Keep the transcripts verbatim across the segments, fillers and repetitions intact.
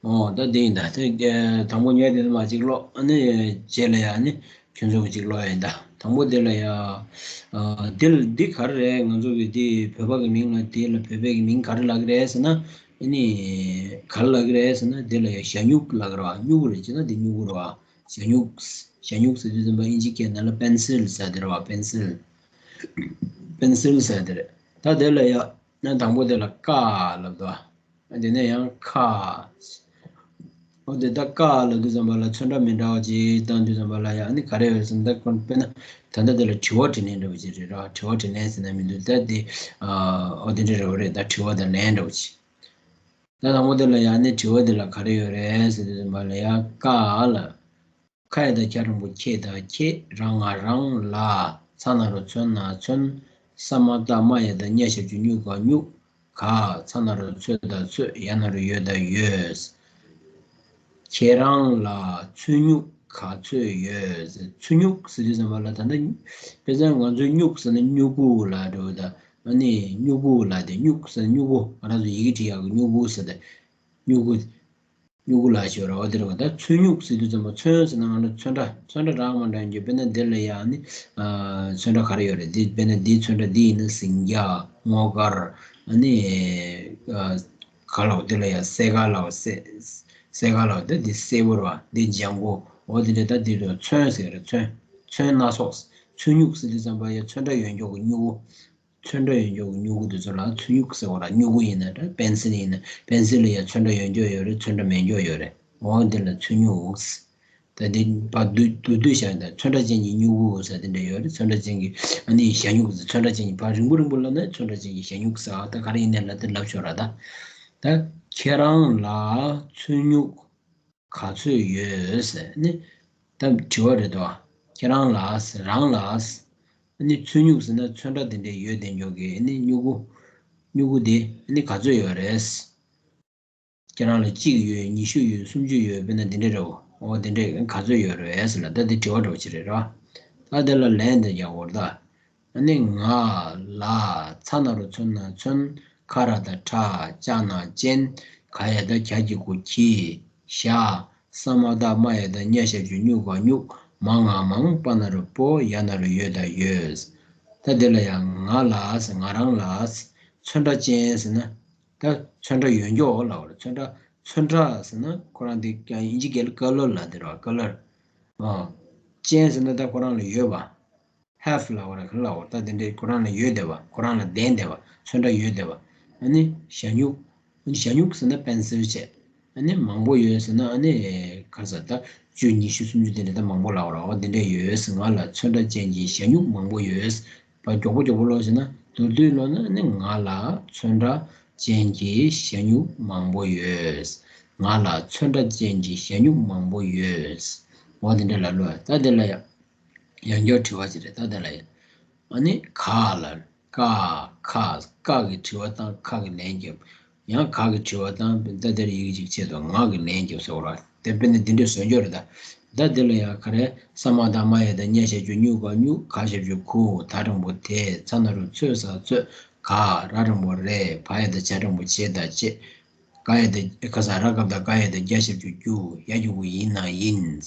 ཨོ་ད་དེ་ཡིན་ད། དེ་དང་པོ་ངས་དེ་ནས་མར་གཅིག་ཀློག་ཨ་ནི་རྗེས་ལ་ཡ་ནི་ཁྱོད་ཚོ་གི་གཅིག་ཀློག་ཡ་ཡིན་ད། དང་པོ་དེ་ལ་ཡ། ཨ་དེ་ལ་འདི་ག་རེ་རེད། ང་ཚོ་གི་དེ་བོད་པ་གི་མིང་ལ་དེ་ལ་བོད་པའི་གི་མིང་ག་རེ་ལབ་གི་རེད་ཟེར་ན། ཨ་ནི་ག་རེ་ལབ་གི་རེད་ཟེར་ན། དེ་ལ་ཡ་ཞ་སྨྱུག་ལབ་གི་རེད་བ། སྨྱུ་གུ་རེད། བྱས་ན་དེ་སྨྱུ་གུ་རེད་བ། ཞ་སྨྱུག་ཞ་སྨྱུག་ཟེར་དུས་ཙམ་པ་ཨིན་ཇི་སྐད་ནང་ལ་པེན་སིལ་ཟེར་དེ་རེད་བ། པེན་སིལ། པེན་སིལ་ཟེར་དེ་རེད། ད་དེ་ལ་ཡ་ན་དང་པོ་དེ་ལ་ཀ་ལབ་དོ། དེ་ནས་ཡང་ཁ། འོ་དེ་ད་ཀ་ལབ་དུས་ཙམ་པ་ལ་ཚོན་ཁྲ་མི་འདྲ་བ་ཅིག་བཏང་དུས་ཙམ་པ་ལ་ཡ་ཨ་ནི་ག་རེ་ཡོད་ཟེར་ན། ད་དཔེར་ན་ད་ལྟ་དེ་ལ་དྲི་བ་དྲིས་ལན་འདྲ་བོ་ཅིག་རེད་ར། དྲི་བ་དྲིས་ལན་ཟེར་ན་མི་འདུག་ད་དེ་ཨ་འོ་དེ་འདྲ་རེད་བ་རེད། ད་དྲི་བ་དང་ལན་འདྲ་བོ་ཅིག་ད་དང་པོ་དེ་ལ་ཡ་ཨ་ནི་དྲི་བ་དེ་ལ་ག་རེ་ཡོད་རེད་ཟེར་དུས་ཙམ་པ་ལ་ཡ་ཀ་ལ། ཁ་ཡ་བཏགས་ཁྱ་འགྲེང་བུ་ཁྱེ་དང་ཁྱེད། ར་ང་རང་། ལ། ཚ་ན་རོ་ཚོ་ན་ཚོན། ས་མ་བཏགས་སྨ་ཡ་བཏགས་སྨྱ་ཞབས་ཀྱུ་སྨྱུ་ག་སྨྱུག་ག་ཚ་ན་རོ་ཚོད་བཏགས་ཚོད། ཡ་ན་རོ་ཡོ་བཏགས་ཡོད། ཁྱེད་རང་ལ་ཚོན་སྨྱུག་ག་ཚོད་ཡོད། ཚོན་སྨྱུག་ཟེར་དུས་ཙམ་པ་ལ་ད་ལྟ་དཔེ་མཚོན་ང་ཚོའི་སྨྱུག་ཟེར་ན་སྨྱུ་གུ་ལ་འགྲོ་ད། ཨ་ནི་སྨྱུ་གུ་ལ་དེ་སྨྱུག་ཟེར་ན་སྨྱུ་གུ། ང་རང་ཚོ་ཡི་གེ་བྲིས་ཡག་གི་སྨྱུ་གུ་ཟེར་ཏེ། སྨྱུ་གུ། སྨྱུ་གུ་ལ་ཞོར་འོ་དེ་རེད་བ། ད་ཚོན་སྨྱུག་ཟེར་དུས་ཙམ་པ་ཚོན་ཟེར་ན་ང་ལ་ཚོན་ཁྲ་ཚོན་ཁྲ་རག་མ་འདྲ་ཡོད་རྒྱུ། དཔེར་ན་འདི་ལ་ཡ་ནི་ཨ་ཚོན་ཁྲ་ག་རེ་ཡོད་རེད། འདི་དཔེར་ན་འདིའི་ཚོན་ཁྲ་འདི་ཡིན་ན་ཟིང་རྒྱ་སྔོ་དཀར་ཨ་ནི་ཨ་ག་ལ་འོ་དེ་ལ་ཡ་སེར་ཀ་ལ་འོ་སེ་སེར་ཀ་ལ་འོ་དེ་འདི་སེར་པོ་རེད་བ། འདི་ལྗང་གུ་འོ་དེ་འདྲ། ད་འདི་རེད་ཚོན་ཟེར་རེད། ཚོན་ཚོན་སྣ་ཚོགས། ཚོན་སྨྱུག་ཟེར་དུས་ཙམ་པ་ཡ་ཚོན་ཁྲ་ཡོད་འཇོག་གི་སྨྱུ་གུ། ཚོན་ཁྲ་ཡོད་འཇོག་གི་སྨྱུ་གུ་དེ་ཚོ་ལ་ཚོན་སྨྱུག་ཟེར་བ་ར། སྨྱུ་གུ་ཡིན་ན་འདྲ། པེན་སིལ་ཡིན་ན། པེན་སིལ་ལ་ཡ་ཚོན་ཁྲ་ཡོད་འཇོག་ཡོད་རེད། ཚོན་ཁྲ་མེད་འཇོག་ཡོད་རེད། འོ་འདི་ལ་ཚོན་སྨྱུག་ཟེར། ད་འདི་ཕར་བསྡུས་བསྡུས་བསྡུས་བཞག་ཡིན་ད། ཚོན་ཁྲ་ཅན་གྱི་སྨྱུ་གུ་ཟེར་དེ་འདྲ་ཡོད་རེད། ཚོན་ཁྲ་ཅན་གྱི་ཨ་ནི་ཞ་སྨྱུག་ཟེར། ཚོན་ཁྲ་ཅན་གྱི་ཕར་རིང་པོ་རིང་པོ་ལབ་ན་ཚོན་ཁྲ་ཅན་གྱི་ཞ་སྨྱུག་ཟེར། ཨ་ད་ག་རེ་ཡིན་ནའི་ལབ་དེ་ལབ་ཆོག་ར། ད་ད་ཁྱེད་རང་ལ་ཚོན་སྨྱུག་ག་ཚོད་ཡོད་ཟེར་ནི་ད་དྲི་བ་རེད་དོ། ཁྱེད་རང་ལ་ཟེར། རང་ལ་ཟེར། ཨ་ནི་ཚོན་སྨྱུག་ཟེར་ན་ཚོན་ཁྲ་དེ་འདྲའི་ཡོད་དེ་འཇོག་གི། ཨ་ནི་སྨྱུ་གུ་སྨྱུ་གུ་དེ་ཨ་ནི་ག་ཚོད་ཡོད་རེད། ཁྱེད་རང་ལ་གཅིག་ཡོད། ཉི་ཤུ་ཡོད། སུམ་ཅུ་ཡོད། དཔེར་ན་དེ་འདྲ་རེད་བ། འོ་དེ་འདྲས་ག་ཚོད་ཡོད་རེད་ཟེར་ལ། ད་དེ་དྲི་བ་འདྲ་བོ་ཅིག་རེད་ར། ད་དེ་ལ་ལན་དེ་རྒྱག་དགོས་རེད་ད། ཨ་ནི་ང་ལ། ཚ་ན་རོ་ཚོ་ན་ཚོན། ཁ་ར་བཏགས་ཁྲ། ཅ་ན་ཅན། ག་ཡ་བཏགས་གྱ་གི་གུ་གྱི། ཞ། ས་མ་བཏགས་སྨ་ཡ་བཏགས་སྨྱ་ཞབས་ཀྱུ་སྨྱུ་ག་སྨྱུག་མ་ང་མང་། པ་ན་རོ་པོ། ཡ་ན་རོ་ཡོ་བཏགས་ཡོད། ད་དེ་ལ་ཡང་ང་ལ་ཟེར། ང་རང་ལ་ཟེར། ཚོན་ཁྲ་ཅན་ཟེར་ན། ད་ཚོན་ཁྲ་ཡོད་འཇོག་ལབ་པ་རེད། ཚོན་ཁྲ་ཚོན་ཁྲ་ཟེར་ན་ཁོ་རང་དེ་ཀྱང་ཨིན་ཇི་སྐད་ལ་ཀ་ལར་ལབ་དེ་རེད་བ། ཀ་ལར། ཨ། ཅན་ཟེར་ན་ད་ཁོ་རང་ལ་ཡོད་པ། ཧེབ་ལབ་པ་རེད། ག་ལབ་པ། ད་དེ་འདྲའི་ཁོ་རང་ལ་ཡོད་བསྡད་པ། ཁོ་རང་ལ་ལྡན་བསྡད་པ། ཚོན་ཁྲ་ཡོད་བསྡད་པ། ཨ་ནི་ཞ་སྨྱུག་ཨ་ནི་ཞ་སྨྱུག་ཟེར་ན་པེན་སིལ་བྱས། ཨ་ནི་མང་པོ་ཡོད་ཟེར་ན་ཨ་ནི་ག་རེ་ཟེར། ད་བཅུ་ཉི་ཤུ་སུམ་ཅུ་དེ་འདྲ་ད་མང་པོ་ལབ་པ་རེད་བ། དེ་འདྲ་ཡོད་ཟེར། ང་ལ་ཚོན་ཁྲ་ཅན་གྱི་ཞ་སྨྱུག་མང་པོ་ཡོད་ཟེར། བ་མགྱོགས་པོ་མགྱོགས་པོ་ཀློག་ཟེར་ན། མདོར་བསྡུས་ཀློག་ན་ནི་ང་ལ་ཚོན་ཁྲ་ཅན་གྱི་ཞ་སྨྱུག་མང་པོ་ཡོད། ང་ལ་ཚོན་ཁྲ་ཅན་གྱི་ཞ་སྨྱུག་མང་པོ་ཡོད། འོ་དེ་འདྲ་ལབ་ལོ། ད་དེ་ལ་ཡ་ཡང་བསྐྱར་དྲི་བ་ཅིག་རེད། ད་དེ་ལ་ཡ་ཨ་ནི་ག་ལ་ཀ་ཁ་ཀ་གི་དྲི་བ་དང་ཁ་གི་ལན་རྒྱབ། ཡང་ག་གི་དྲི་བ་དང་། ད་དེར་ཡི་གེ་གཅིག་ཆེད་དུ་ང་གི་ལན་རྒྱབ་ཟེར་བ་རེད། དེ་དཔེར་ན་འདི་འདྲའི་བཟོ་འཇོག་རེད་ད། ད་འདི་ལ་ཡང་ག་རེ། ས་མ་བཏགས་སྨ་ཡ་བཏགས་སྨྱ་ཞབས་ཀྱུ་སྨྱུ་ག་སྨྱུག་ག་ཞབས་ཀྱུ་གུ། ད་འགྲེང་བུ་དེ། ཚ་ན་རོ་ཚོ་ས་ཚོད། ག་ར་འགྲེང་བུ་རེ། བ་ཡ་བཏགས་བྱ་འགྲེང་བུ་བྱེ་ད་བྱེད། ག་ཡ་བཏགས་ག་ས་ར་ག་བཏགས་ག་ཡ་བཏགས་རྒྱ་ཞབས་ཀྱུ་རྒྱུ། ཡ་གི་གུ་ཡི་ན་ཡིན།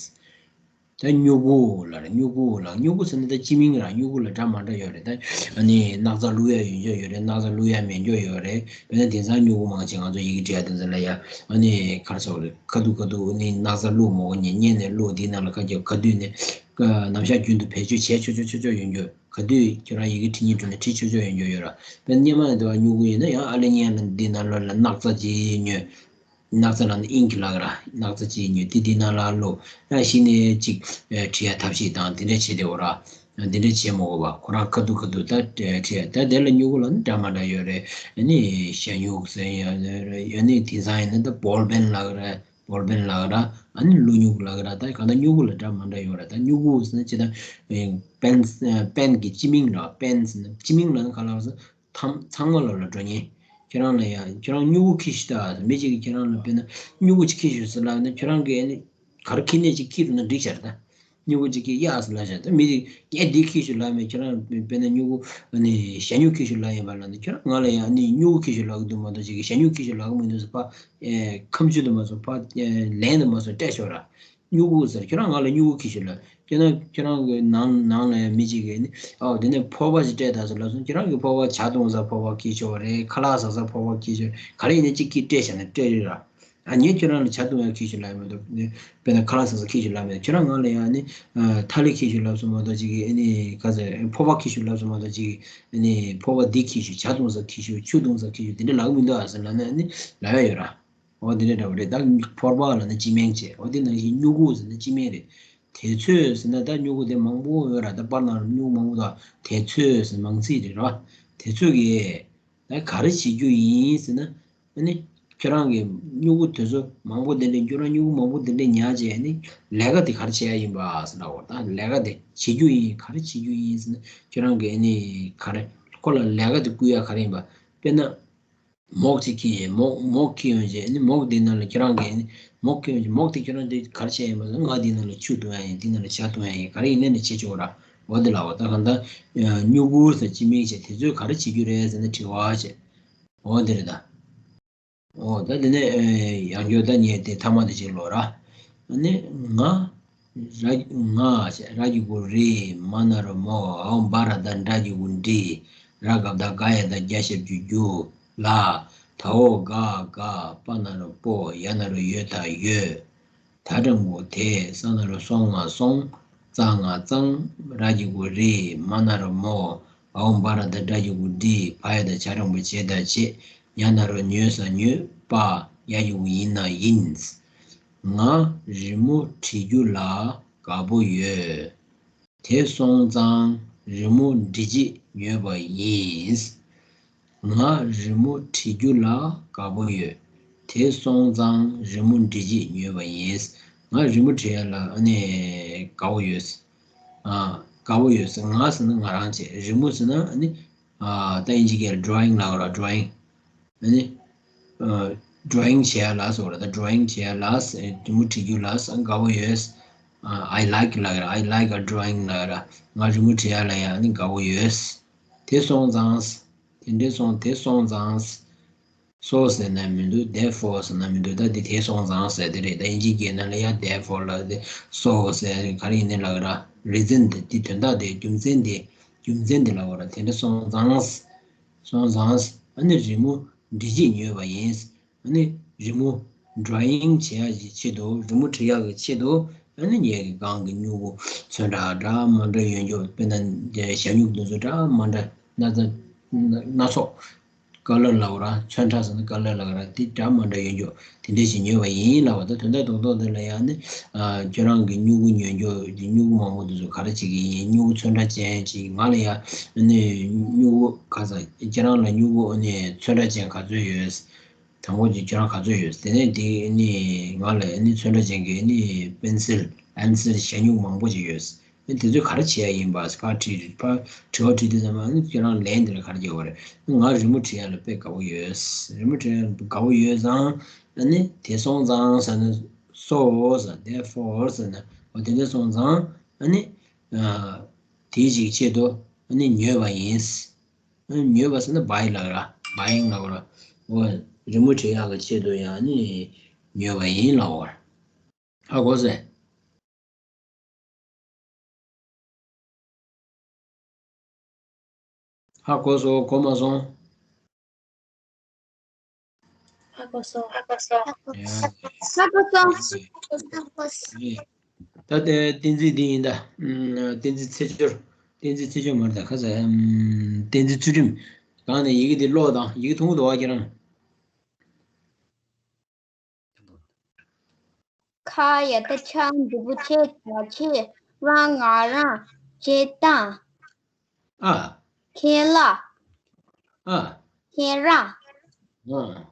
ད་སྨྱུ་གུ་ལ་རེད། སྨྱུ་གུ་ལ། སྨྱུ་གུ་ཟེར་ན་ད་སྤྱི་མིང་ར། སྨྱུ་གུ་ལ་འདྲ་མ་འདྲ་ཡོད་རེད། ད་ཨ་ནི་སྣག་ཚ་བླུག་ཡ་ཡོད་འཇོག་ཡོད་རེད། སྣག་ཚ་བླུག་ཡ་མེད་འཇོག་ཡོད་རེད། དཔེར་ན་དེང་སང་སྨྱུ་གུ་མང་ཆེ་ང་ཚོ་ཡི་གེ་འབྲི་ཡ་དེ་ཚོ་ལ་ཡ་ཨ་ནི་ག་རེ་ཟེར་དགོས་རེད། ཁ་ཐུག་ཁ་ཐུག་ཨ་ནི་སྣག་ཚ་བླུག་མ་དགོས། ཉན་ཉན་ནས་བླུག། དེའི་ནང་ལ་ཁ་རྒྱབ། ཁ་དུས་ནས་ནམ་ཞག་རྒྱུན་དུ་བེད་སྤྱོད་བྱས་ཆོག་ཆོག་ཆོག་ཆོག་ཡོད་འཇོག། ག་དུས་ཁྱོད་རང་ཡི་གེ་འབྲི་སྙིང་བྲོ་ནས་འབྲི་ཆོག་ཆོག་ཡོད་འཇོག་ཡོད་ར། དཔེར་ན་སྔོན་མ་འདི་བ་སྨྱུ་གུ་ཡིན་ན་ཡང་ཨ་ལེ་ཉན་ལ་འདི་ནང་ལོགས་ལ་སྣག་ཚ་ཅིག་ཉོས། སྣག་ཚ་ལབ་ན་ཨིང་ཀི་ལབ་ཀྱི་ར། སྣག་ཚ་ཅིག་ཉོས་དེ་འདི་ནང་ལ་བླུགས། ཨ་གཞི་ནས་ཅིག་ཨེ་བྲི་ཡ་ཐབས་ཤེས་དང་དེ་འདྲ་བྱེད་བསྡད་ཡོད་ར། དེ་འདྲ་བྱེད་མ་དགོས་པ་ཁོ་རང་ཁ་ཐུག་ཁ་ཐུག་ད་བྲི་ཡ། ད་དེ་ལ་སྨྱུ་གུ་ལབ་ན་འདྲ་མ་འདྲ་ཡོད་རེད། ཨ་ནི་ཞ་སྨྱུག་ཟེར་ཡ་ཡོད་རེད། ཨ་ནི་དེང་སང་ཡིན་ན་ད་བོལ་པེན་ལབ་ཀྱི་ར། བོལ་པེན་ལབ་ཀྱི་ར། ཨ་ནི་ཀླུ་སྨྱུག་ལབ་ཀྱི་ར། ད་གང་ལྟར་སྨྱུ་གུ་ལ་འདྲ་མ་འདྲ་ཡོད་ར། ད་སྨྱུ་གུ་ཟེར་ན་ཅི་ད་པེན་པེན་གྱི་སྤྱི་མིང་ལ་པེན་ཟེར་ན། སྤྱི་མིང་ལ་ནི་ག་ལབ་ཟེར། ཚང་ཚང་མ་ལ་ལ་འགྲོ་ཉེན། ཁྱེད་རང་ལ་ཡ་ཁྱེད་རང་སྨྱུ་གུ་འཁྱེར་ཤོག་ད་ཟེར། མི་གཅིག་གིས་ཁྱེད་རང་ལ་དཔེར་ན་སྨྱུ་གུ་ཅིག་འཁྱེར་ཤོག་ཟེར་ལབ་ན་ཁྱོད་རང་གིས་ཨ་ནི་ག་རེ་འཁྱེར་ནས་ཅིག་འཁྱེར་འགྲོ་ན་འགྲིག་ཤག་རེད་ད། སྨྱུ་གུ་གཅིག་གིས་གཡག་ཟེར་ལབ་བཞག་ད་མི་དེ་ངས་འདི་འཁྱེར་ཤོག་ལབ་མེད། ཁྱེད་རང་དཔེར་ན་སྨྱུ་གུ་ཨ་ནི་ཞ་སྨྱུག་འཁྱེར་ཤོག་ལབ་ཡིན་པ་ལ་ནི་ཁྱེད་རང་ང་ལ་ཡང་ཨ་ནི་སྨྱུ་གུ་འཁྱེར་ཤོག་ལབ་གི་འདུག་མ་གཏོགས་ཅིག་གིས་ཞ་སྨྱུག་འཁྱེར་ཤོག་ལབ་གི་མི་འདུག་ཟེར་ཕར་ཨེ་ཁ་མཆུ་དུ་མ་སོང་ཕར་ཨེ་ལན་དུ་མ་སོང་སྤྲད་ཤོག་ར། སྨྱུ་གུ་ཟེར་ཁྱེད་རང་ང་ལ་སྨྱུ་གུ་འཁྱེར་ཤོག་ལབ། ཁྱེད་རང་ཁྱེད་རང་གི་ནང་ནང་ལ་ཡང་མི་གཅིག་གིས་ནི་ཨའོ་དེ་ནས་ཕོར་པ་ཞིག་སྤྲད་དང་ཟེར་ལབ་སོང་། ཁྱེད་རང་གི་ཕོར་པ་ཇ་འཐུང་ས་ཕོར་པ་འཁྱེར་ཤོག་རེད། ཁ་ལག་ཟ་ས་ཕོར་པ་འཁྱེར་ཤོག་ག་རེ་ཡིན་ནའི་གཅིག་གིས་སྤྲད་བཞག་ན་སྤྲད་རེད་ར། ཨ་ངས་ཁྱེད་རང་ལ་ཇ་འཐུང་ཡག་འཁྱེར་ཤོག་ལབ་མི་འདུག་དཔེར་ན་ཁ་ལག་ཟ་ས་འཁྱེར་ཤོག་ལབ་མི་འདུག་ཁྱེད་རང་ང་ལ་ཡང་ནི་ཨ་ཐ་ལི་འཁྱེར་ཤོག་ལབ་སོང་མ་གཏོགས་ཅིག་གིས་ཨ་ནི་ག་ཚོད་ཕོར་པ་འཁྱེར་ཤོག་ལབ་སོང་མ་གཏོགས་ཅིག་གིས་ཨ་ནི་ཕོར་པ་འདི་འཁྱེར་ཤོག་ཇ་འཐུང་ས་འཁྱེར་ཤོག་ཆུ་འཐུང་ས་འཁྱེར་ཤོག་དེ་འདྲ་ལབ་གི་མི་འདུག་ཨ་ཟེར་ལབ་ན་ཨ་ནི་ལབ་ཡག་ཡོད་ར། འོ་དེ་འདྲ་འདྲ་བོ་རེད། ད་ཕོར་པ་ལབ་ན་སྤྱི་མིང་བྱས། འོ་དེ་ནང་བཞིན་སྨྱུ་གུ་ཟེར་ན་སྤྱི་མིང་རེད། དུས་ཚོད་ཟེར་ན་ད་སྨྱུ་གུ་དེ་མང་པོ་ཡོད་ར། ད་པར་ནང་ལ་སྨྱུ་གུ་མང་པོ་འདུག་དུས་ཚོད་ཟེར་ན་མང་ཚིག་རེད་ར། དུས་ཚོད་ཀྱིས་ད་ག་རེ་བྱེད་རྒྱུ་ཡིན་ཟེར་ན། ཨ་ནི་ཁྱོད་རང་གི་སྨྱུ་གུ་དེ་ཚོ་མང་པོ་དེ་འདྲ་ཁྱོད་རང་སྨྱུ་གུ་མང་པོ་དེ་འདྲ་ཉར་བྱས་ནི་ལས་ཀ་དེ་ག་རེ་བྱེད་ཡ་ཡིན་པ་ཟེར་ལབ་འོ། ད་ལས་ཀ་དེ་བྱེད་རྒྱུ་ཡིན་ག་རེ་བྱེད་རྒྱུ་ཡིན་ཟེར་ན་ཁྱོད་རང་གི་ཨ་ནི་ག་རེ་ཁོ་ལ་ལས་ཀ་དེ་བསྐུལ་ཡ་ག་རེ་ཡིན་པ། དཔེར་ན། མོག་ཅིག་འཁྱེར་ཡིན། མོག་མོག་འཁྱེར་ཡོང་རྗེས་ནི་མོག་འདི་ནང་ལ་ཁྱེད་རང་གིས་ནི་མོག་འཁྱེར་ཡོང་རྗེས་མོག་དེ་ཁྱེད་རང་འདི་ག་རེ་བྱས་ཡིན་པ་ཟེར་ན་ང་འདི་ནང་ལ་ཆུ་བཏུང་ཡ་ཡིན། འདི་ནང་ལ་ཇ་བཏུང་ཡ་ཡིན། ག་རེ་ཡིན་ནའི་ནི་བྱེད་ཆོག་ར། འོ་དེ་ལ་འོ་ད་གང་ལྟར་སྨྱུ་གུ་ཟེར་སྤྱི་མིང་བྱས་དེ་ཚོས་ག་རེ་བྱེད་རྒྱུ་རེད་ཟེར་ན་དྲི་བ་བྱས། འོ་དེ་རེད་ད། འོ་ད་དེ་ནས་ཡང་བསྐྱར་ད་ངས་དེ་ཐ་མ་དེ་ཅིག་ཀློག་ར། ཨ་ནི་ང་ར་ང་ཞེས་ར་གི་གུ་རི། མ་ན་རོ་མོ། འ་འོག་འབའ་ར་བཏགས་འབྲ་གི་གུ་འབྲི། ར་ག་བཏགས་རྒ་ཡ་བཏགས་རྒྱ་ཞབས་ཀྱུ་རྒྱུ། ལ། ད་འོག་ག་རྒ། པ་ན་རོ་པོ། ཡ་ན་རོ་ཡོ་བཏགས་ཡོད། ད་འགྲེང་བུ་དེ། ས་ན་རོ་སོ་ང་སོང་། ཙ་ང་ཙང་། ར་གི་གུ་རི། མ་ན་རོ་མོ། འ་འོག་འབའ་ར་བཏགས་འབྲ་གི་གུ་འབྲི། བ་ཡ་བཏགས་བྱ་འགྲེང་བུ་བྱེ་བཏགས་བྱེད། ཉ་ན་རོ་ཉོ་ས་ཉོས། པ། ཡ་གི་གུ་ཡིན་ན་ཡིན། ང་རི་མོ་བྲིས་རྒྱུ་ལ་དགའ་པོ་ཡོད། དེ་སོང་ཙང་རི་མོ་འབྲི་བྱེད་ཉོས་པ་ཡིན། ང་རི་མོ་བྲིས་རྒྱུ་ལ་དགའ་པོ་ཡོད། དེ་སོང་ཙང་རི་མོ་འབྲི་བྱེད་ཉོས་པ་ཡིན། ང་རི་མོ་བྲིས་ཡ་ལ་ཨ་ནི་དགའ་པོ་ཡོད། ཨ། དགའ་པོ་ཡོད་ཟེར། ང་ཟེར་ན་ང་རང་བྱས། རི་མོ་ཟེར་ན་ཨ་ནི་ཨ་ད་དབྱིན་ཇི་སྐད་ལ་ཌོ་རོ་ཡིང་ལབ་ར། ཌོ་རོ་ཡིང་། ཨ་ནི་ཨ་ཌོ་རོ་ཡིང་བྱེད་ཡ་ལ་ཟེར་བ་ར། ད་ཌོ་རོ་ཡིང་བྱེད་ཡ་ལ་ཟེར། རི་མོ་བྲིས་རྒྱུ་ལ་ཟེར། དགའ་པོ་ཡོད། ཨ། I like ལབ་ཀྱི་ར། I like a drawing ལབ་ཀྱི་ར། ང་རི་མོ་བྲིས་ཡ་ལ་ཡང་ནི་དགའ་པོ་ཡོད། དེ་སོང་ཙང་། དེ་འདྲ་སོང་། དེ་སོང་ཙང་། So ཟེར་ན་མི་འདུག therefore ཟེར་ན་མི་འདུག་ད་འདི་དེ་སོང་ཙང་ཟེར་དེ་རེད། ད་དབྱིན་ཇིའི་སྐད་ནང་ལ་ཡང་therefore ལབ་དེ། So ཟེར་ག་རེ་ཡིན་ནའི་ལབ་ཀྱི་ར། Reason དེ་འདི་དོན་དག་དེ་རྒྱུ་མཚན་དེ་རྒྱུ་མཚན་དེ་ལབ་ཀྱི་ར། དེ་འདྲ་སོང་ཙང་། སོང་ཙང་། ཨ་ནི་རི་མོ་འབྲི་བྱེད་ཉོས་པ་ཡིན། ཨ་ནི་རི་མོ་ཌོ་རོ་ཡིང་བྱེད་ཡག་གི་ཆེད་དུ། རི་མོ་འབྲི་ཡག་གི་ཆེད་དུ། ཨ་ནི་ངས་ཀྱི་སྒང་གི་སྨྱུ་གུ་ཚོན་ཁྲ་འདྲ་མི་འདྲ་ཡོད་འགྱོ། དཔེར་ན་ཞ་སྨྱུག་འདི་ཚོ་འདྲ་མི་འདྲ་སྣ་ཚོགས། སྣ་ཚོགས་ཀ་ལར་ལབ་ར། ཚོན་ཁྲ་ཟེར་ན་ཀ་ལར་ལབ་ར། དེ་འདྲ་མི་འདྲ་ཡོད་འགྱོ། དེ་འདྲ་ཞིག་ཉོས་པ་ཡིན་ལབ་པ། ད་དོན་དག་རྡོག་རྡོག་དེ་ལ་ཡང་ནི་ཨ་ཁྱོད་རང་གི་སྨྱུ་གུ་ཉོ་འགྱོ། སྨྱུ་གུ་མང་པོ་འདི་ཚོ་ག་རེ་བྱེད་ཀྱི་ཡིན། སྨྱུ་གུ་ཚོན་ཁྲ་ཅན་ཅིག་ང་ལ་ཡང་ནི་སྨྱུ་གུ་ག་ཚོད། ཁྱེད་རང་ལ་སྨྱུ་གུ་ནི་ཚོན་ཁྲ་ཅན་ག་ཚོད་ཡོད། དང་པོ་ཅིག་ཁྱོད་རང་ག་ཚོད་ཡོད། དེ་ནས་དེ་ནི་ང་ལ་ནི་ཚོན་ཁྲ་ཅན་གྱི་ནི་པེན་སིལ་པེན་སིལ་ཞ་སྨྱུག་མང་པོ་ཅིག་ཡོད། ཨ་ནི་དེ་ཚོས་ག་རེ་བྱེད་ཡ་ཡིན་པ་ཕར་དྲིས། ཕར་དྲི་བ་དྲིས་དུས་ཙམ་པ་ཨ་ནི་ཁྱེད་རང་ལན་དེ་ལ་ག་རེ་རྒྱག་དགོས་རེད། ང་རི་མོ་བྲིས་ཡ་ལ་དཔེ་དགའ་པོ་ཡོད། རི་མོ་བྲིས་ཡ་ལ་དགའ་པོ་ཡོད་ཙང་ཨ་ནི་དེ་སོང་ཙང་ཟེར་ན། So ཟེར། Therefore ཟེར་ན། འོ་དེ་འདྲ་སོང་ཙང་ཨ་ནི་ཨ་དེའི་ཅིག་ཆེད་དུ་ཨ་ནི་ཉོས་པ་ཡིན། ཨ་ནི་ཉོས་པ་ཟེར་ན་buy ལབ་ར། buying ལབ་ར། འོ་རི་མོ་བྲིས་ཡག་གི་ཆེད་དུ་ཡང་ཨ་ནི་ཉོས་པ་ཡིན་ལབ་ར། ཧ་གོ་སོང་། ཧ་གོ་སོང་། གོ་མ་སོང་། ཧ་གོ་སོང་། ཧ་གོ་སོང་། ཡ། ཧ་གོ་སོང་། ཡ། ད་ལྟའི་བསྟན་འཛིན་འདི་ཡིན་ད། ཨམ། བསྟན་འཛིན་ཚེ་སྦྱོར། བསྟན་འཛིན་ཚེ་སྦྱོར་མ་རེད་ད། ཁ་ས། ཨམ། བསྟན་འཛིན་ཚུལ་ཁྲིམས། གང་ནས་ཡི་གེ་འདི་ཀློག་དང་། ཡི་གེ་མཐོང་གི་འདུག་བ་ཁྱེད་རང་། ཁ་ཡ་བཏགས་ཁྱ་འགྲེང་བུ་ཁྱེ་ཆ་ཁྱེད། ར་ང་རང་། ཁྱེད་དང་། ཨ། ཁྱེད་ལ། ཨ། ཁྱེད་རང་། ཨ།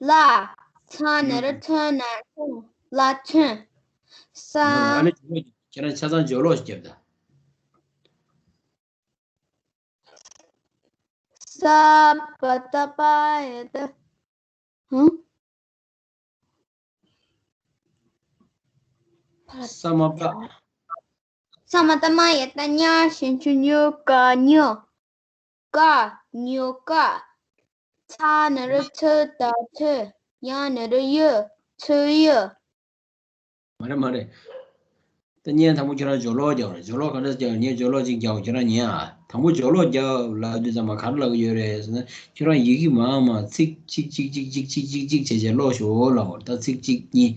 ལ། ཚ་ན་རོ་ཚོ་ན་ཚོན། ལ་ཚོན། ས། ཨ་ནི་ཁྱེད་རང་ཆ་ཚང་སྦྱོར་ཀློག་ཞིག་རྒྱབ་དང་། ས་པ་བཏགས་སྤ་ཡ་བཏགས། ཧུམ། ས་མ་པ། ས་མ་བཏགས་སྨ་ཡ་བཏགས་སྨྱ་ཞབས་ཀྱུ་སྨྱུ་ག་སྨྱུ། ཀ་སྨྱུ་ཀ། ཚ་ན་རོ་ཚོ་བཏགས་ཚོ། ཡ་ན་རོ་ཡུ། ཚོ་ཡུ། མ་རེད་མ་རེད། ད་ངས་དང་པོ་ཁྱེད་རང་སྦྱོར་ཀློག་རྒྱག་རེད། སྦྱོར་ཀློག་ག་འདྲ་རྒྱག་ངས་སྦྱོར་ཀློག་ཅིག་རྒྱག་ཁྱེད་རང་ཉན་ཨ། དང་པོ་སྦྱོར་ཀློག་རྒྱག་ལབ་དུས་ཙམ་པ་ག་རེ་ལབ་ཀྱི་ཡོད་རེད་ཟེར་ན། ཁྱེད་རང་ཡི་གེ་མང་མང་ཚིག་གཅིག་གཅིག་གཅིག་གཅིག་གཅིག་གཅིག་བྱས་བྱས་ཀློག་ཤོག་ལབ་པ་རེད། ད་ཚིག་གཅིག་གཉིས།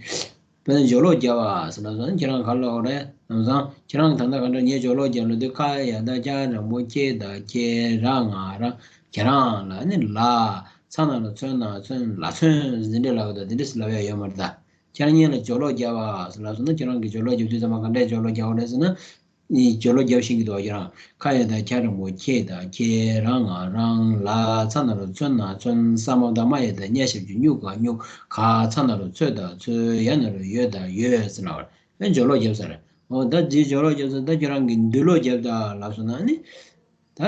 དཔེར་ན་སྦྱོར་ཀློག་རྒྱབ་པ་ཟེར་ན་ཁྱེད་རང་ག་ལབ་རེད། ལམ་སང་ཁྱེད་རང་གི་ད་ལྟ་ག་འདྲ་ངས་སྦྱོར་ཀློག་རྒྱབ་ལ་དུས་ཁ་ཡ་ད་ཁྱ་འགྲེང་བུ་ཁྱེ་ད་ཁྱེ་ར་ང་རང་ཁྱེད་རང་ལ་ནི་ལ། ཚ་ན་རོ་ཚོན་ན་ཚོན་ལ་ཚོན་ཟེར་འདྲ་ལབ་ད་དེ་འདྲ་ཟེར་ལབ་ཡ་ཡོད་མ་རེད་ད། ཁྱེད་རང་ཉིད་ལ་སྦྱོར་ཀློག་རྒྱབ་པ་ཟེར་ལབ་སོང་ན་ཁྱེད་རང་གིས་སྦྱོར་ཀློག་རྒྱབ་དུས་ཙམ་པ་ག་འདྲས་སྦྱོར་ཀློག་རྒྱབ་པ་རེད་ཟེར་ན། ནི་སྦྱོར་ཀློག་རྒྱབ་ཤེས་ཀྱི་འདུག་ཁྱེད་རང་། ཁ་ཡ་ད་ཁྱ་འགྲེང་བུ་ཁྱེ་ད་ཁྱེ་ར་ང་རང་ལ་ཚ་ན་རོ་ཚོན་ན་ཚོན་ས་མ་བཏགས་སྨ་ཡ་བཏགས་སྨྱ་ཞབས་ཀྱུ་སྨྱུ་ག་སྨྱུ་ག་ཚ་ན་རོ་ཚོ་བཏགས་ཚོ་ཡ་ན་རོ་ཡོ་བཏགས་ཡོད་ཟེར་ལབ་པ་རེད། ཨེ་སྦྱོར་ཀློག་རྒྱབ་ས་རེད། འོ་ད་འདི་སྦྱོར་ཀློག་རྒྱབ་ས་ད་ཁྱེད་རང་གིས་འདུས་ཀློག་རྒྱབ་ད་ལབ་སོང་ན་ནི། ད་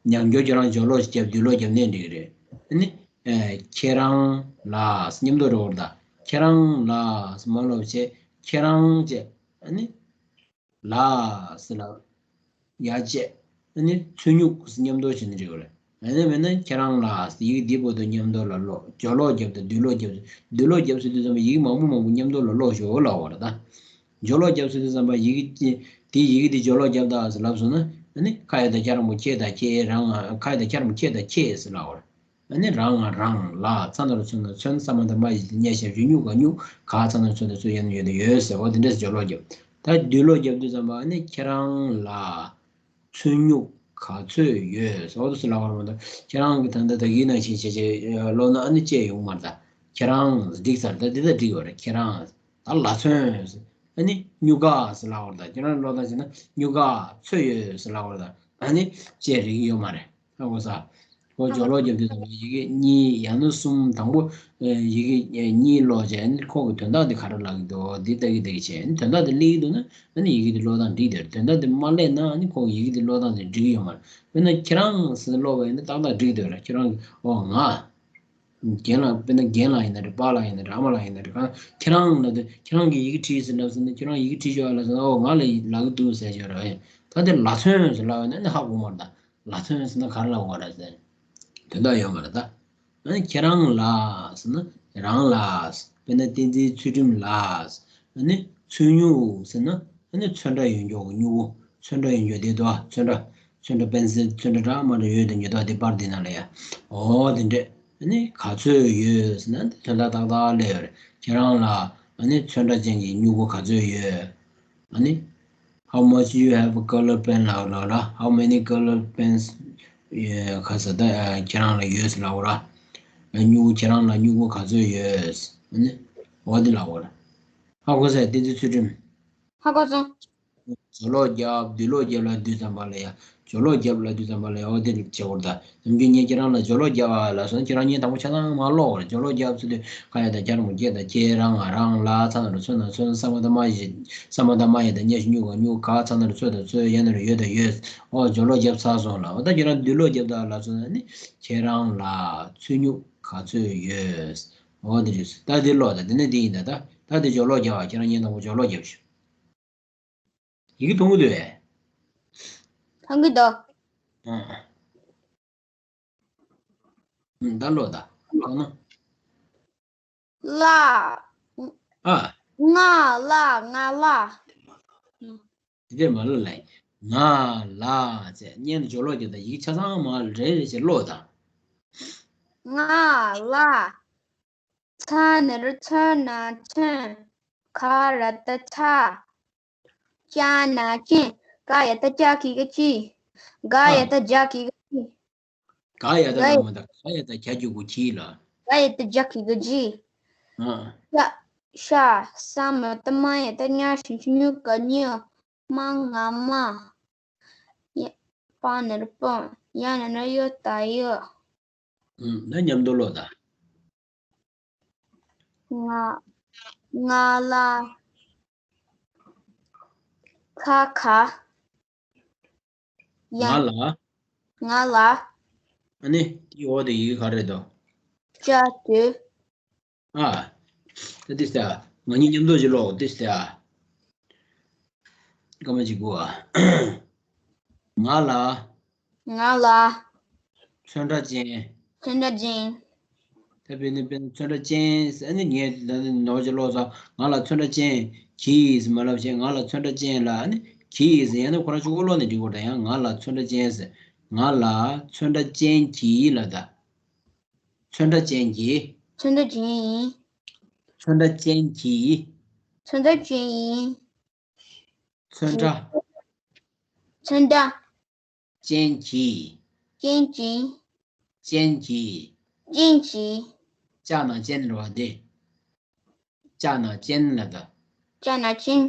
ཉམས་སྦྱོར་ཁྱེད་རང་སྦྱོར་ཀློག་རྒྱབ་འདུས་ཀློག་རྒྱབ་ནས་འགྲིག་གི་རེད། ནི། ཨེ་ཁྱེད་རང་ལ་མཉམ་དུ་འགྲོ་བར་ད། ཁྱེད་རང་ལ་མ་ལབ་བྱས་ཁྱེད་རང་བྱས། ཨ་ནི། ལ་ཟེར་ལ། ཡ་བྱས། ཨ་ནི་ཚུ་སྨྱུག་མཉམ་དུ་བྱས་ནས་འགྲིག་གི་རེད། ཨ་ནི་མེད་ན་ཁྱེད་རང་ལ་ཡི་གེ་འདི་བར་དུ་མཉམ་དུ་ལ་ཀློག་སྦྱོར་ཀློག་རྒྱབ་དང་འདུས་ཀློག་རྒྱབ། འདུས་ཀློག་རྒྱབ་ཟེར་དུས་ཙམ་པ་ཡི་གེ་མང་པོ་མང་པོ་མཉམ་དུ་ལ་ཀློག་ཞོག་ལབ་པ་རེད་ད། སྦྱོར་ཀློག་རྒྱབ་ཟེར་དུས་ཙམ་པ་ཡི་གེ་དེ་དེ་ཡི་གེ་དེ་སྦྱོར་ཀློག་རྒྱབ་དང་ཟེར་ལབ་སོང་ན། ཨ་ནི་ཁ་ཡ་ད་ཁྱ་འགྲེང་བུ་ཁྱེ་ད་ཁྱེ་ར་ང་ཁ་ཡ་ད་ཁྱ་འགྲེང་བུ་ཁྱེ་ད་ཁྱེ་ཟེར་ལབ་པ་རེད། ཨ་ནི་ར་ང་རང་ལ་ཚ་ན་རོ་ཚོན་ན་ཚོན་ས་མ་བཏགས་སྨ་ཡ་བཏགས་སྨྱ་ཞབས་ཀྱུ་སྨྱུ་ག་སྨྱུ་ག་ཚ་ན་རོ་ཚོ་བཏགས་ཚོ་ཡ་ན་རོ་ཡོ་བཏགས་ཡོད་ཟེར་བ་དེ་འདྲ་སྦྱོར་ཀློག་རྒྱབ། ད་འདུས་ཀློག་རྒྱབ་དུས་ཙམ་པ་ཨ་ནི་ཁྱེད་རང་ལ་ཚུ་སྨྱུག་ག་ཚོད་ཡོད་ཟེར་བ་དེ་ཚོ་ལབ་པ་རེད་མ་གཏོགས་ཁྱེད་རང་གི་ད་ལྟ་ད་གིན་ནང་བཞིན་བྱས་བྱས་ཀློག་ན་ཨ་ནི་བཅད་ཡོང་མ་རེད་ད། ཁྱེད་རང་འགྲིག་ཚར་ད་འདི་ད་འགྲིག་ཡོད་རེད་ཁྱེད་རང་། ད་ལ་ཚོན། ཨ་ནི་སྨྱུག་ཀ་ཟེར་ལབ་པ་རེད་ད། ཁྱེད་རང་ཀློག་སྟངས་བྱས་ན་སྨྱུག་ཀ་ཚོད་ཡོད་ཟེར་ལབ་པ་རེད་ད། ཨ་ནི་བཅད་རིགས་ཡོད་མ་རེད། ཧ་གོ་ས། ཁོ་སྦྱོར་ཀློག་རྒྱབ་དུས་ཙམ་པ་ཡི་གེ་གཉིས་ཡང་ན་གསུམ་དང་པོ་ཡི་གེ་གཉིས་ཀློག་བྱས་ནི་ཁོ་གི་དོན་དག་དེ་ག་རེ་ལབ་ཀྱི་འདུག་འདི་ལྟ་གི་ལྟ་གི་བྱས་ནི་དོན་དག་དེ་སླེབས་ཀྱི་འདུག་ན་ཨ་ནི་ཡི་གེ་དེ་ཀློག་སྟངས་འགྲིག་དེ་རེད། དོན་དག་དེ་མ་སླེབས་ན་ཨ་ནི་ཁོ་གི་ཡི་གེ་དེ་ཀློག་སྟངས་དེ་འགྲིག་གི་ཡོད་མ་རེད། དཔེར་ན་ཁྱེད་རང་ཟེར་ནས་ཀློག་པ་ཡིན་ན་ཏག་ཏག་འགྲིག་དེ་རེད། ཁྱེད་རང་གི་ཨོ་ང་རྒན་ལགས་དཔེར་ན་རྒན་ལགས་ཡིན་ན་རེད། པཱ་ལགས་ཡིན་ན་རེད། ཨ་མ་ལགས་ཡིན་ན་རེད། གང་ཁྱེད་རང་ལབ་དུས་ཁྱེད་རང་གིས་ཡི་གེ་བྲིས་ཟེར་ལབ་ཟེར་ན་ཁྱེད་རང་ཡི་གེ་བྲིས་ཆོག་ལབ་ཟེར་ན་ཨོ་ང་ལ་ལབ་ཀྱི་འདུག་ཟེར་ཆོག་རེད། ད་དེ་ལ་ཚོན་ཟེར་ལབ་ཡོད་ན་ནི་ཧ་གོ་མ་རེད་ད། ལ་ཚོན་ཟེར་ན་ག་རེ་ལབ་དགོས་རེད་ཟེར། དོན་དག་ཡོད་མ་རེད་ད། ཨ་ནི་ཁྱེད་རང་ལ་ཟེར་ན་རང་ལ། དཔེར་ན་བསྟན་འཛིན་ཚུལ་ཁྲིམས་ལ། ཨ་ནི་ཚུལ་སྨྱུག་ཟེར་ན་ཨ་ནི་ཚོན་ཁྲ་ཡོད་མཁན་གྱི་སྨྱུ་གུ། ཚོན་ཁྲ་ཡོད་མཁན་དེ་དོ་ཚོན་ཁྲ། ཚོན་ཁྲ་པེན་སིལ་ཚོན་ཁྲ་འདྲ་མ་འདྲ་ཡོད་དེ་ཉོ་ཐག་དེ་པར་དེ་ནང་ལ་ཡ། ཨོ་དེ་འདྲས། ཨ་ནི་ག་ཚོད་ཡོད་ཟེར་ན་དེ་དོན་དག་ཏག་ཏག་སླེབས་ཡོད་རེད། ཁྱེད་རང་ལ་ཨ་ནི་ཚོན་ཁྲ་ཅན་གྱི་སྨྱུ་གུ་ག་ཚོད་ཡོད། ཨ་ནི། How much you have color pen ལབ་ལབ་ར། How many color pens ག་ས་ད་ཁྱེད་རང་ལ་ཡོད་ཟེར་ལབ་ར། སྨྱུ་གུ་ཁྱེད་རང་ལ་སྨྱུ་གུ་ག་ཚོད་ཡོད། ཨ་ནི། འོ་དེ་ལབ་ར། ཧ་གོ་ས་བསྟན་འཛིན་ཚུལ་ཁྲིམས། ཧ་གོ་སོང་། སྦྱོར་ཀློག་རྒྱབ་འདུས་ཀློག་རྒྱབ་ལབ་དུས་ཙམ་པ་ལ་ཡ། སྦྱོར་ཀློག་རྒྱབ་ལབ་དུས་ཙམ་པ་ལ་ཡ་འོ་དེ་བྱེད་དགོས་རེད་ད། ནམ་རྒྱུན་ངས་ཁྱེད་རང་ལ་སྦྱོར་ཀློག་རྒྱབ་ཨ་ལབ་སོང་ཁྱེད་རང་ཉིད་དང་པོ་ཆ་ཚང་མ་ཀློག་རེད། སྦྱོར་ཀློག་རྒྱབ་ཚུལ་དུ་ཁ་ཡ་ད་ཁྱ་ར་མོ་སྐྱེ་ད་ཁྱེད་རང་ང་རང་ལ་ཚ་ན་རོ་ཚོན་ན་ཚོན་ས་མ་བཏགས་སྨ་ཡ་ས་མ་བཏགས་སྨ་ཡ་ད་སྨྱ་ཞབས་ཀྱུ་སྨྱུ་ག་སྨྱུ་ག་ཚ་ན་རོ་ཚོ་ད་ཚོ་ཡ་ན་རོ་ཡོ་ད་ཡོད། ཨོ་སྦྱོར་ཀློག་རྒྱབ་ཚར་སོང་ལ། ཨོ་ད་ཁྱེད་རང་འདུས་ཀློག་རྒྱབ་ད་ལབ་སོང་ན་ནི་ཁྱེད་རང་ལ་ཚུལ་སྨྱུག་ག་ཚོད་ཡོད། ཨོ་དེ་རེད། ད་དེ་ཀློག་ད་དེ་ནས་དེ་ཡིན་ད་ད་ད་དེ་སྦྱོར་ཀློག་རྒྱབ་ཨ། ཁྱེད་རང་ཉིད་དང་པོ་སྦྱོར་ཀློག་རྒྱབ་ཤོག་ཡི་གེ་མཐོང་གི་འདུག་གས། མཐོང་གི་འདུག་ཨ། ཨ། ད་ཀློག་ད། མཐོང་ན། ལ། ཨ། ང་ལ་ང་ལ། དེ་མ་ལ་ལ། ང་ལ་ཟེར་སྔོན་ལ་སྦྱོར་ཀློག་རྒྱབ་ད་ཡི་གེ་ཆ་ཚང་མ་རེ་རེ་བྱས་ཀློག་ད། ང་ལ། ཚ་ན་རོ་ཚོ་ན་ཚོན། ཁ་ར་བཏགས་ཁྲ། ཅ་ན་ཅན། ཀ་ཡ་བཏགས་ཀྱ་གི་གུ་ཀྱི། ག་ཡ་བཏགས་གྱ་གི་གུ་གྱི། ག་ཡ་བཏགས་ག་ཡ་མ་བཏགས་ག་ཡ་བཏགས་གྱ་གི་གུ་གྱི་ལ། ག་ཡ་བཏགས་གྱ་གི་གུ་གྱི། ཨ། ཤ། ཤ། ས་མ་བཏགས་སྨ་ཡ་བཏགས་སྨྱ་ཞབས་ཀྱུ་སྨྱུ་ག་སྨྱུ། སྨྲ་ང་སྨྲ། ཡ། པ་ན་རོ་སྤ། ཡ་ན་རོ་ཡོ་ད་ཡོད། ཨུམ། ད་མཉམ་དུ་ཀློག་ད། ང་། ང་ལ། ཁ་ཁ། ཡ། ང་ལ། ང་ལ། ཨ་ནི་དེའི་འོག་དེ་ཡི་གེ་ག་རེ་རེད་དོ། ཅ་དེ། ཨ། ད་དེ་ཟེར་ཨ། ང་གཉིས་མཉམ་དུ་ཅིག་ཀློག་དེ་ཟེར་ཨ། སྐར་མ་གཅིག་སྒུག་ཨ། ང་ལ། ང་ལ། ཚོན་ཁྲ་ཅན། ཚོན་ཁྲ་ཅན། ད་དཔེར་ན་དཔེར་ན་ཚོན་ཁྲ་ཅན་ཟེར་ཨ་ནི་ངས་ད་ནི་ནོར་གྱི་ཀློག་ས་ང་ལ་ཚོན་ཁྲ་ཅན་གྱིས་མ་ལབ་བྱས་ང་ལ་ཚོན་ཁྲ་ཅན་ལ་ཨ་ནི་གྱིས་ཟེར་ཡང་ན་ཁོ་རང་གཅིག་པོ་ཀློག་ནས་འགྲིག་གོ་ད་ཡང་ང་ལ་ཚོན་ཁྲ་ཅན་ཟེར་ང་ལ་ཚོན་ཁྲ་ཅན་གྱིས་ལབ་ད། ཚོན་ཁྲ་ཅན་གྱིས། ཚོན་ཁྲ་ཅན་ཡིན། ཚོན་ཁྲ་ཅན་གྱིས། ཚོན་ཁྲ་ཅན་ཡིན། ཚོན་ཁྲ། ཚོན་ཁྲ། ཅན་གྱིས། ཅན་གྱིས། ཅན་གྱིས། ཅན་གྱིས། ཅ་ན་ཅན་རེད་བ་འདི། ཅ་ན་ཅན་ལ་ད། ཅ་ན་ཅན།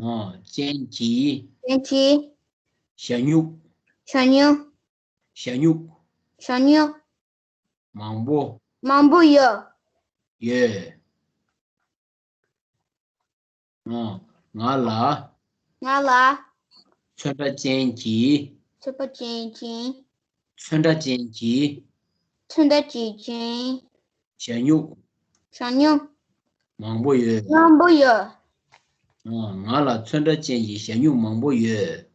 ཨོ། ཅན་གྱིས། ཅན་གྱིས། ཞ་སྨྱུག་ཞ་སྨྱུག་ཞ་སྨྱུག་ཞ་སྨྱུག་མང་པོ། མང་པོ་ཡོད། ཡོད། ཨོ། ང་ལ། ང་ལ། ཚོན་ཁྲ་ཅན་གྱི། ཚོན་ཁྲ་ཅན་གྱི། ཚོན་ཁྲ་ཅན་གྱི། ཚོན་ཁྲ་ཅན་གྱི། ཞ་སྨྱུག་ཞ་སྨྱུག་མང་པོ་ཡོད། མང་པོ་ཡོད། ཨོ། ང་ལ་ཚོན་ཁྲ་ཅན་གྱི་ཞ་སྨྱུག་མང་པོ་ཡོད།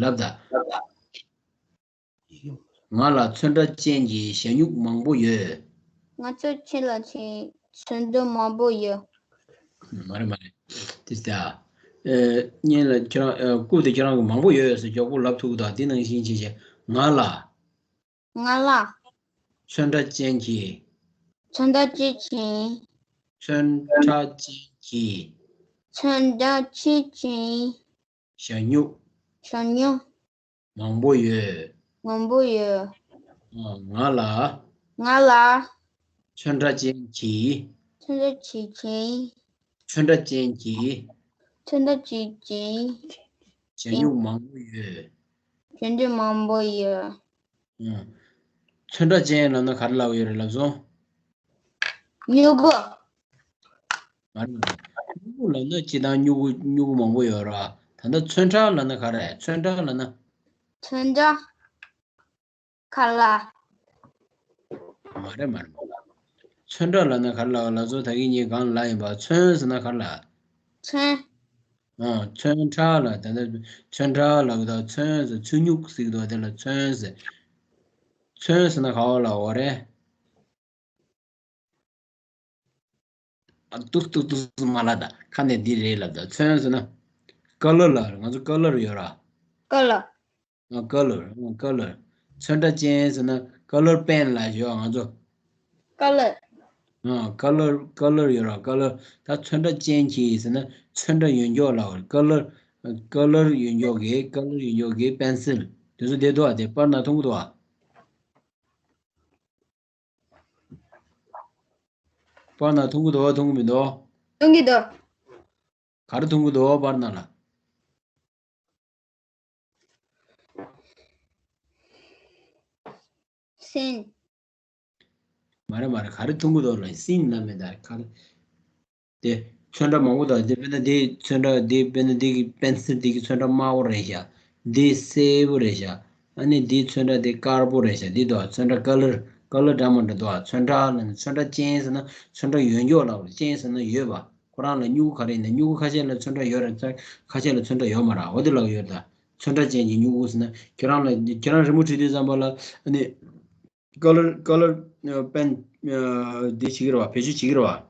ལབ་ད། ང་ལ་ཚོན་ཁྲ་ཅན་གྱི་ཞ་སྨྱུག་མང་པོ་ཡོད། ང་ཚོ་ཁྱེད་ལ་ཚོན་ཚོན་མདོག་མང་པོ་ཡོད། མ་རེད་མ་རེད། དེ་ལྟ། ཨེ། སྙན་ལ་ཁྱེད་རང་ཨེ། རྐུབ་དེ་ཁྱེད་རང་གི་མང་པོ་ཡོད་ཟེར་མགྱོགས་པོ་ལབ་ཐུབ་ཀྱི་འདུག་དེ་ནང་བཞིན་བྱས་བྱས་ང་ལ། ང་ལ། ཚོན་ཁྲ་ཅན་གྱི། ཚོན་ཁྲ་ཅན་གྱི། ཚོན་ཁྲ་ཅན་གྱི། ཚོན་ཁྲ་ཅན་གྱི། ཞ་སྨྱུག་ཞ་སྨྱུག་མང་པོ་ཡོད། མང་པོ་ཡོད། ང་ལ། ང་ལ། ཚོན་ཁྲ་ཅན་གྱི། ཚོན་ཁྲ་ཅན་གྱི། ཚོན་ཁྲ་ཅན་གྱི། ཚོན་ཁྲ་ཅན་གྱི། ཞ་སྨྱུག་མང་པོ་ཡོད། ཞ་སྨྱུག་མང་པོ་ཡོད། ཨང་། ཚོན་ཁྲ་ཅན་ལབ་ན་ག་རེ་ལབ་ཡོད་རེད་ལབ་སོང་། སྨྱུ་གུ། མ་རེད་མ་རེད། སྨྱུ་གུ་ལབ་ན་སྤྱིར་བཏང་སྨྱུ་གུ་སྨྱུ་གུ་མང་པོ་ཡོད་ར། ད་ལྟ་ཚོན་ཁྲ་ལབ་ན་ག་རེ་ཚོན་ཁྲ་ལབ་ན། ཚོན་ཁྲ། ཁ་ལ། མ་རེད་མ་རེད། ཚོན་ཁྲ་ལབ་ན་ག་རེ་ལབ་ལབ་སོང་ད་གིན་ངས་གང་ལབ་ཡིན་པ་ཚོན་ཟེར་ན་ག་རེ་ལབ། ཚོན། ཨང་། ཚོན་ཁྲ་ལ་ད་ལྟ་ཚོན་ཁྲ་ལབ་ད་ཚོན་ཟེར་ཚོན་སྨྱུག་ཟེར་གི་འདུག་དེ་ལ་ཚོན་ཟེར། ཚོན་ཟེར་ན་ག་བ་ལ་འོ་རེད། ཨ། ཏུག་ཏུག་ཏུག་མ་ལབ་ད་ཁ་ནས་འདི་རེད་ལབ་ད་ཚོན་ཟེར་ན། ཀ་ལར་ལ་ང་ཚོ་ཀ་ལར་ཡོད་ར། ཀ་ལར། ཨ། ཀ་ལར། ཨ། ཀ་ལར། ཚོན་ཁྲ་ཅན་ཟེར་ན་ཀ་ལར་པེན་ལབ་ཡོད་ང་ཚོ། ཀ་ལར། ཨ། ཀ་ལར་ཀ་ལར་ཡོད་ར་ཀ་ལར། ད་ཚོན་ཁྲ་ཅན་གྱི་ཟེར་ན་ཚོན་ཁྲ་ཡོད་མགྱོགས་ལབ་ཀ་ལར། ཀ་ལར་ཡོད་མགྱོགས་ཀྱི་ཀ་ལར་ཡོད་མགྱོགས་ཀྱི་པེན་སིལ་དེ་ཚོ་བསྡད་འདུག་ཨ། དེ་པར་ན་མཐོང་གི་འདུག་ཨ། པར་ན་མཐོང་གི་འདུག་མཐོང་གི་མི་འདུག་མཐོང་གི་འདུག་ག་རེ་མཐོང་གི་འདུག་པར་ན་ལ། སིན། མ་རེད་མ་རེད། ག་རེ་མཐོང་གི་འདུག་ལ་སིན་ལ་མེད་ད་ག་རེ། དེ་ཚོན་ཁྲ་མང་པོ་དང་དེ་དཔེར་ན་དེ་ཚོན་ཁྲ་དེ་དཔེར་ན་དེ་གི་པེན་སིལ་དེ་གི་ཚོན་ཁྲ་དམར་པོ་རེད་ཤག་དེ་སེར་པོ་རེད་ཤག་ཨ་ནི་དེ་ཚོན་ཁྲ་དེ་དཀར་པོ་རེད་ཤག་དེ་དང་ཚོན་ཁྲ་ཀ་ལར་ཀ་ལར་འདྲ་མི་འདྲ་འདུག་ཚོན་ཁྲ་ལ་ནི་ཚོན་ཁྲ་ཅན་ཟེར་ན་ཚོན་ཁྲ་ཡོད་མགྱོགས་ལ་ཅན་ཟེར་ན་ཡོད་པ་ཁོ་རང་ལ་སྨྱུ་གུ་ག་རེ་ཡིན་ན་སྨྱུ་གུ་ཁ་ཤས་ལ་ཚོན་ཁྲ་ཡོད་རེད། ཁ་ཤས་ལ་ཚོན་ཁྲ་ཡོད་མ་རེད། འོ་དེ་ལ་ཡོད་ད། ཚོན་ཁྲ་ཅན་གྱི་སྨྱུ་གུ་ཟེར་ན་ཁྱེད་རང་ལ་ཁྱེད་རང་རི་མོ་བྲིས་དུས་ཙམ་པ་ལ་ཨ་ནི། ཀ་ལར་ཀ་ལར་པེན་འདི་བྱེད་ཀྱི་རེད་བ། བེད་སྤྱོད་བྱེད་ཀྱི་རེད་བ།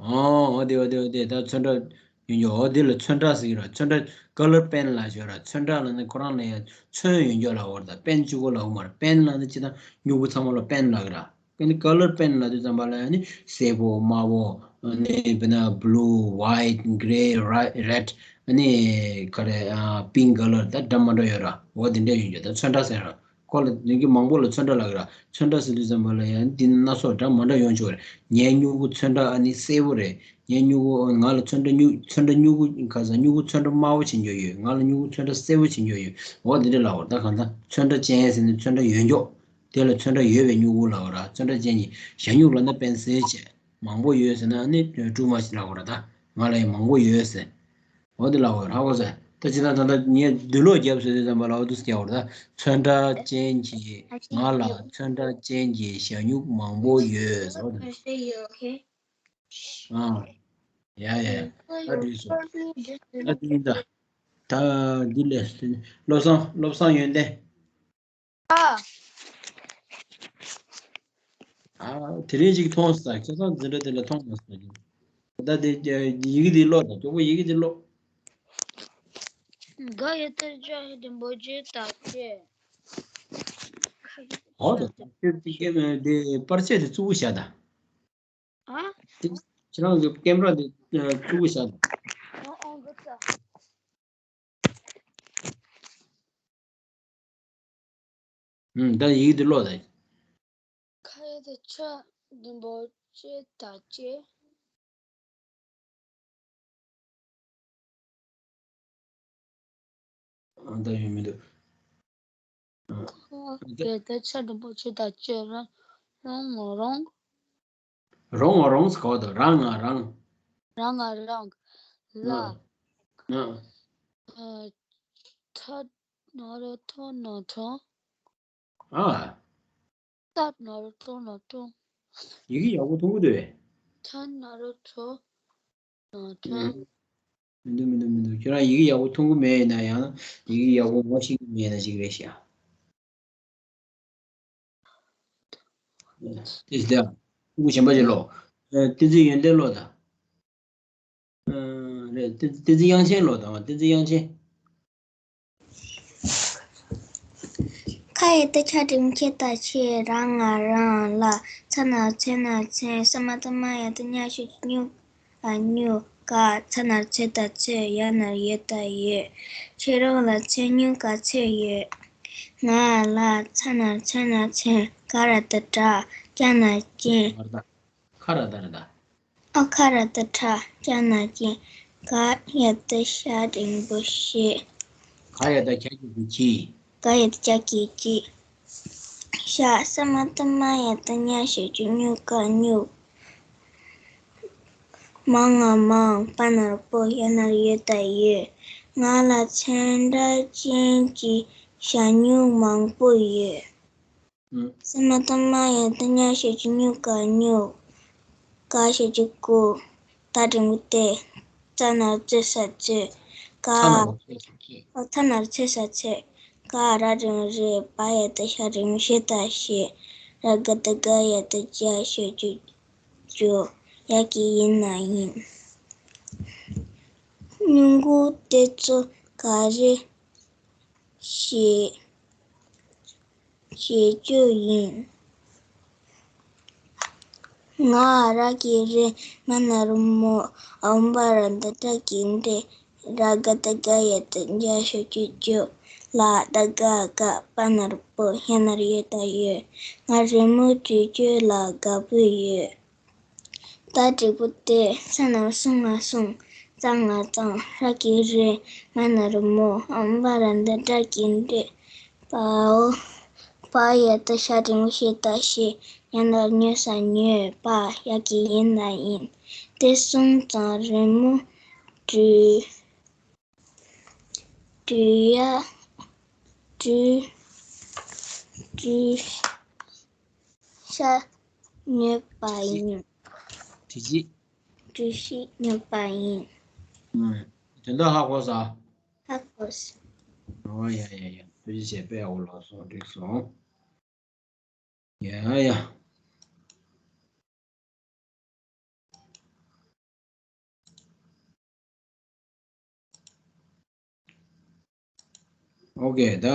ཨོ་འོ་དེ་འོ་དེ་འོ་དེ་ད་ཚོན་ཁྲ་ཡོད་འགྱོ། འོ་དེ་ལ་ཚོན་ཁྲ་ཟེར་གྱི་རེད། ཚོན་ཁྲ་ཀ་ལར་པེན་ལ་ཞོར་ར། ཚོན་ཁྲ་ལ་ནི་ཁོ་རང་ལ་ཡང་ཚོན་ཡོད་འགྱོ་ལ་འོར་ད་པེན་གཅིག་པོ་ལ་འོ་མ་རེད། པེན་ལ་ནི་ཅི་ད་སྨྱུ་གུ་ཚང་མ་ལ་པེན་ལ་གི་ར། ཨ་ནི་ཀ་ལར་པེན་ལབ་དུས་ཙམ་པ་ལ་ཨ་ནི་སེར་པོ་དམར་པོ་ཨ་ནི་བི་ན་བྷུ་ལུ་ཝའིཊ་གྷེ་རེ་རེཌ་ཨ་ནི་ག་རེ་ཨ་པིང་ཀ་ལར་ད་འདྲ་མི་འདྲ་ཡོད་ར། འོ་དེ་འདྲ་ཡོད་ཀྱི་ད་ཚོན་ཁྲ་ཟེར་ར། ཁོ་ལ་ནི་གི་མང་པོ་ལ་ཚོན་ཁྲ་ལབ་ཀྱི་ར། ཚོན་ཁྲ་ཟེར་དུས་ཙམ་པ་ལ་ཡང་འདི་སྣ་ཚོགས་འདྲ་མི་འདྲ་ཡོང་ཆོག་རེད། ངའི་སྨྱུ་གུ་ཚོན་ཁྲ་ཨ་ནི་སེར་པོ་རེད། ངའི་སྨྱུ་གུ་ང་ལ་ཚོན་ཁྲ་སྨྱུ་ཚོན་ཁྲ་སྨྱུ་གུ་ག་ས་སྨྱུ་གུ་ཚོན་ཁྲ་དམར་པོ་བྱེད་འཇོག་ཡོད། ང་ལ་སྨྱུ་གུ་ཚོན་ཁྲ་སེར་པོ་བྱེད་འཇོག་ཡོད། འོ་དེ་འདྲ་ལབ་པ་རེད། ད་གང་ལྟར་ཚོན་ཁྲ་ཅན་ཟེར་ནས་ཚོན་ཁྲ་ཡོད་འཇོག་དེ་ལ་ཚོན་ཁྲ་ཡོད་པའི་སྨྱུ་གུ་ལབ་པ་ར། ཚོན་ཁྲ་ཅན་གྱི་ཞ་སྨྱུག་ལབ་ན་པེན་སིལ་བྱས། མང་པོ་ཡོད་ཟེར་ན་ནི་ཊུ་མཆ་ལབ་པ་ར། ད་ང་ལ་ཡང་མང་པོ་ཡོད་ཟེར། འོ་དེ་ལབ་པ་ར་གོ་ཟེར། ད་ ད་ཅི་ད་ད་ད་ངས་བསྡུས་ཀློག་བརྒྱབ་ཟེར་དུས་ཙམ་པ་ལ་འོ་འདུག་སེ་རྒྱག་པ་རེད། ད་ཚོན་ཁྲ་ཅན་གྱི་ང་ལ་ཚོན་ཁྲ་ཅན་གྱི་ཞྭ་སྨྱུག་མང་པོ་ཡོད་ཟེར་བ་དེ་རེད། ཨ། ཡ་ཡ་ཡ། ད་འགྲིག་སོང་། ད་འདི་ཡིན་ད། ད་འདི་ལས་བློ་བཟང་བློ་བཟང་ཡོན་ཏན། ཨ། ཨ། དེ་རིང་ཅིག་མཐོང་ས། ཁ་སང་འཛིན་གྲྭ་དེ་ལ་མཐོང་མ་སོང་། ད་དེ་ཡི་གེ་འདི་ཀློག་དང་། མགྱོགས་པོ་ཡི་གེ་འདི་ཀློག་ག་ཡི་ཏི་ཅ་རིན་པོ་ཆེ་དང་བཅས། ཨོ་ད་དེ་པར་ཆས་དེ་གཙོ་བོ་བཞག་དང་། ཨ། དེ་ཁྱེད་རང་གི་ཀེམ་ར་དེ་གཙོ་བོ་བཞག་དང་། ཨོ་ཨོ་ག་ས། ཨུམ། ད་ཡི་གེ་འདི་ཀློག་དང་། ཁ་ཡི་ཏི་ཅ་རིན་པོ་ཆེ་དང་བཅས། ཨ། ད་ཡོང་མི་འདུག་ཨ། ཁ་ཡི་ཏི་ཅ་རིན་པོ་ཆེ་དང་བཅས། རང་ང་རང་། རང་ང་རང་ཟེར་གོ་དང་། རང་ང་རང་། རང་ང་རང་ལ། ཨ། ཨ། ཨ། ཐ་ན་རོ་ཐོ་ན་ཐོ། ཨ། ཐ་ན་རོ་ཐོ་ན་ཐོ། ཡི་གེ་ཡག་པོ་མཐོང་གི་འདུག་པས། ཐ་ན་རོ་ཐོ་ན་ཐོ། ཨ། མི་འདུག་མི་འདུག་མི་འདུག་ཁྱོད་རང་ཡི་གེ་ཡག་པོ་མཐོང་གི་མེད་ན། ཡང་ཡི་གེ་ཡག་པོ་ངོ་ཤེས་ཀྱི་མེད་ན་ཅིག་རེད་ཤག་དེ་ཟེར་ཡ། ཕྲུ་གུ་གཞན་པ་ཅིག་ལོ། ཨ། བསྟན་འཛིན་ཡོན་ཏན་ལོ་དང་། ཨ། རེད། བསྟན་བསྟན་འཛིན་དབྱངས་ཅན་ལོ་དང་། བསྟན་འཛིན་དབྱངས་ཅན། ཁ་ཡི་ཏི་ཅ་རིན་པོ་ཆེ་དང་བཅས། རང་ང་རང་ལ། ཚ་ན་ཚོ་ན་ཚོན། ས་མ་ཏ་མ་ཡ་ཏ་ཉ་ཞབས་ཀྱུ་སྨྱུ་གུ་ག། སྨྱུག་ག། ཚ་ན་ཚོ་དང་ཚོས། ཡ་ན་རོ་ཡོ་དང་ཡོད། ཁྱེད་རང་ལ་ཚོན་སྨྱུག་ག་ཚོད་ཡོད། ང་ལ་ཚ་ན་ཚོ་ན་ཚོན། ག་ར་ཏ་གྲགས། ཅ་ན་ཅན། ཁ་ར་ད་ར་ད། ཨ། ཁ་ར་ཏ་ཁྲ། ཅ་ན་ཅན། ག་ཡ་ཏ་ཤ་འགྲེང་བུ་ཤེ། ག་ཡ་ཏ་གྱ་གི་གུ་གྱི། ག་ཡ་ཏ་གྱ་གི་གྱི། ཤ། ས་མ་ཏ་མ་ཡ་ཏ་ཉ་ཞབས་ཀྱུ་སྨྱུ་གུ་སྨྱུག་མ་ང་མང་། པ་ན་རོ་པོ། ཡ་ན་རོ་ཡོ་དང་ཡོད། ང་ལ་ཚོན་ཁྲ་ཅན་གྱི་ཞྭ་སྨྱུག་མང་པོ་ཡོད། ཨུ། ས་མ་ཏ་མ་ཡ་ཏ་ཉ་ཞབས་ཀྱུ་སྨྱུ་གུ་སྨྱུག་ག་ཞབས་ཀྱུ་གུ། ཏ་འགྲེང་བུ་ཏེ། ཙ་ན་རོ་ཙེ་ས་ཙོད། ག་ཚ་ན་རོ་ཚེ་ས་ཚོད། ཨོ། ཚ་ན་རོ་ཚེ་ས་ཚོད། ག་ར་འགྲེང་བུ་རེ། བ་ཡ་ཏ་ཤ་འགྲེང་བུ་ཤེ་དང་ཤེས། ར་ག་ཏ་རྒ་ཡ་ཏ་རྒྱ་ཞབས་ཀྱུ་རྒྱུ། ཡ་གི་ཡི་ན་ཡིན། སྨྱུ་གུ་དེ་ཚོ་ག་རེ་ཞེས་ཞེས་བརྗོད་ཡིན། ང་ར་གི་རེད། མ་ན་རོ་མོ། འ་བ་ར་མ་འ་ད་གི་འདྲེ། ར་ག་ཏ་རྒ་ཡ་ཏ་རྒྱ་ཞབས་ཀྱུ་རྒྱུ། ལ་ད་ག་ག། པ་ན་རོ་པོ། ཡ་ན་རོ་ཡོ་དང་ཡོད། ང་རི་མོ་བྲིས་རྒྱུ་ལ་དགའ་པོ་ཡོད། ཏ་འགྲེང་བུ་ཏེ། ས་ན་རོ་སུ་ང་སུང་། ཙ་ང་ཙང་། ར་གི་རེད། མ་ན་རོ་མོ། འ་བ་ར་མ་འ་ད་གི་འདྲེ། པའོ། བ་ཡ་ཏ་ཤ་འགྲེང་བུ་ཤེ་དང་ཤེས། ཡ་ན་རོ་ཉོ་ས་ཉོས། པ། ཡ་གི་ཡི་ན་ཡིན། དེ་སོང་ཙང་རི་མོ་བྲིས། བྲིས་ཡ། བྲིས། བྲིས་ཤ་ཉོས་པ་ཡིན། བྲིས་ཤིང་། བྲིས་ཤིང་ཉོས་པ་ཡིན། ཨུམ། དོན་དག་ཧ་གོ་སོང་། ཧ་གོ་སོང་། ཨོ་ཡ་ཡ་ཡ། ཐུགས་རྗེ་ཆེ། དཔེ་ཡག་པོ་ལབ་སོང་། འགྲིག་སོང་། ཡ་ཡ། ཨོ་ཀེ། ད།